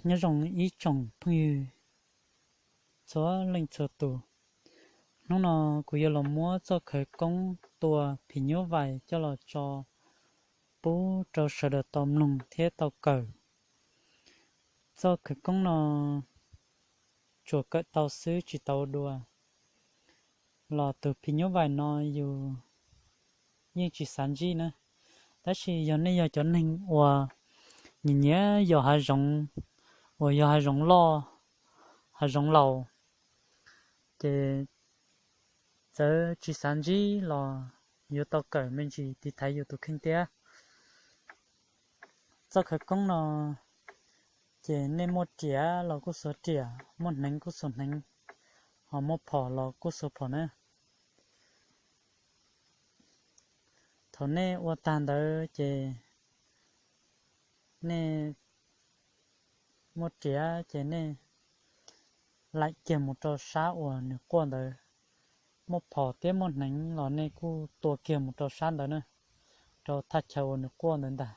Nyob zoo ib tsoom phooj ywg txhua leej txhua tus. Hnub no kuv yuav los muab txoj khawv koob tua phim nyuj vais coj los tso pub rau sawv daws tau mloog thiab tau kawm. Txoj khawv koob no tsuas kawm tau xwb tsis tau dua, los tus phim nyuj vais no yus yeej tsis xav ntsib na. Tab sis yog nej yog cov neeg uas nyiam nyiam yos hav zoov, uas yog hav zoov loj, hav zoov laus, ces txawm tsis xav ntsib los yuav tau kawm me ntsis tiv thaiv yus tus kheej thiab. Txoj khawv koob no ces nej muaj riam los kuj xuas riam, muaj hneev kuj xuas hneev, ho muaj phom los kuj xuas phom na. Thaum nej ua tag ntawd ces nej muaj riam ces nej laim kiag mus rau sab uas nws quaj ntawd. Muaj phom thiab muaj hneev los nej kuj tua kiag mus rau sab ntawd na, rau thaj chaw uas nws quaj ntawd ntag.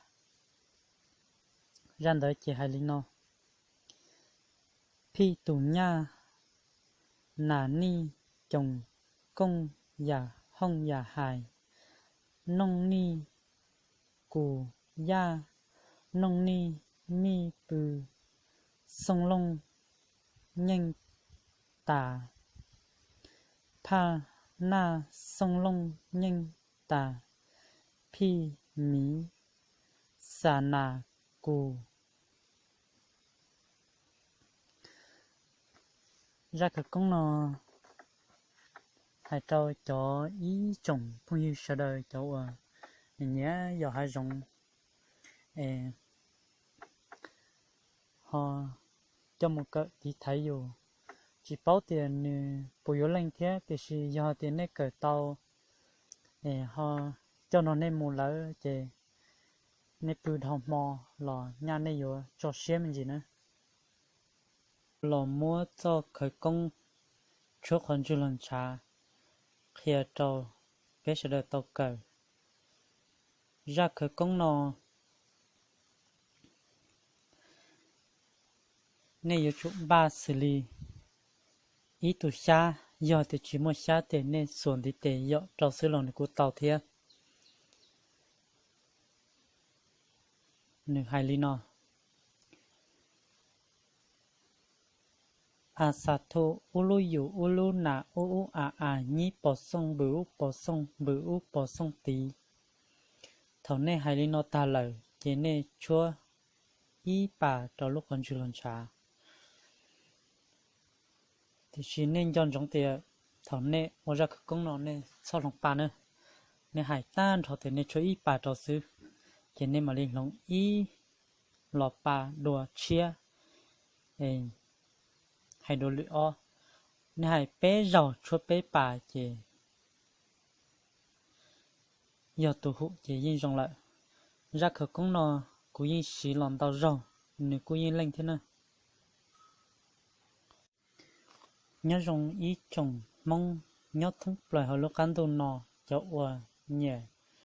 Zaj ntawd ces hais li no: Phij tus nyaj, nas nij coom kooj yam hooj yam hais, nooj nij kus yaj, nooj nij mij pw, xooj looj nyeej tas, phaj naj xooj looj nyeej tas, phij miv xa nas kus. Zaj khawv koob no hais rau cov ib tsoom phooj ywg sawv daws cov uas nyiam yos hav zoov es ho coj mus kawm tiv thaiv yus. Tsis paub tias nws puas yuav leej thiab, tiam sis yog tias nej kawm tau es ho coj nrog nej mus lawm ces nej pw dhau hmo los nyaj nej yuav tso siab me ntsis na. Los muab txoj khawv koob tshuab qhov ntswg los ntshav qhia rau peb sawv daws tau kawm. Zaj khawv koob no nej yuav tsum npaj xws li ib tug xyab, yog tias tsis muaj xyab ces nej xuas ntiv tes yom rau xwb los nws kuj tau thiab. Nws hais li no: A xa thu ub lub yus ub lub nas ub ub a a nyib pos xooj npws ub pos xooj npws ub pos xooj tid. Thaum nej hais li no tag lawm ces nej tshuab ib pas rau lub qhov ntswg los ntshav. Tiam sis nej nco ntsoov tias thaum nej ua zaj khawv koob no nej txhob hloov pa na. Nej hais tag nrho tias nej tshuab ib pas rau xwb, ces nej mam li hloov ib los pa dua tshiab. Hais dua lwm ob, nej hais peb zaug tshuab peb pas ces yog tus hum ces yeej zoo lawm. Zaj khawv koob no kuv yeej siv los ntau zaug, nws kuj yeej leej thiab na. Nyob zoo ib tsoom Hmoob nyob thoob plaws hauv lub qab ntuj no, cov uas nyiam